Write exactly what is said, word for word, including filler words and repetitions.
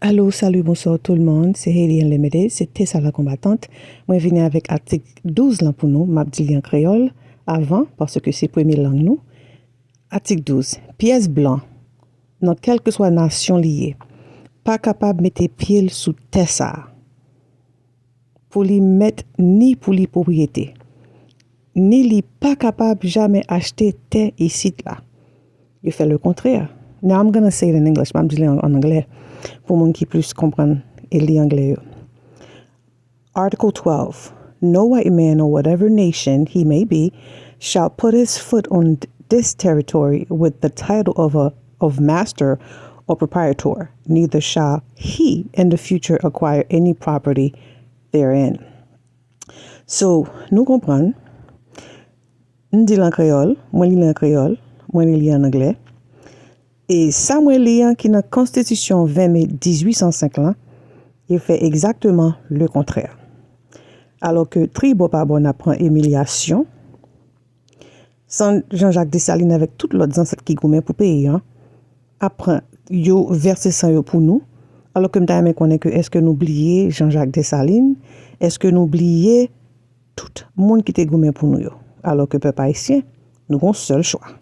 Alo, salut, bonsoir tout le monde, c'est Haiti Unlimited, c'est Tessa la combattante. Mwen vini avèk atik douz lan pou nou, m ap di li an kreyòl avan, paske se premye lang nou. Atik douz. Pyès blan, nan kèlkeswa nasyon li ye, pa kapab mete pye l sou tè sa a, pou li mèt ni pou li pwopriyete, ni li pa kapab jamè achte tè isit la. Yo fè le kontrè. Now I'm gonna say it in English, m ap di li an, an anglè, pou moun ki plis konprann e li anglè yo. Article twelve. No white man or whatever nation he may be shall put his foot on this territory with the title of a of master or proprietor, neither shall he in the future acquire any property therein. So, nou konprann, m di l an kreyòl, mwen li l an kreyòl, mwen li li an anglè. E sa mwen li an ki nan Konstitisyon ven me dizuit san senk lan, li fè egzakteman le kontrè. Alò ke tribò pa bò n ap pran imilyasyon, san Jean-Jacques Dessalines avèk tout lòt zansèt ki goumen pou peyi an, ap pran yo vèse san yo pou nou, alò ke m ta renmen konnen ke èske nou bliye Jean-Jacques Dessalines, èske nou bliye tout moun ki te goumen pou nou yo, alò ke pèp ayisyen, nou gon sèl chwa.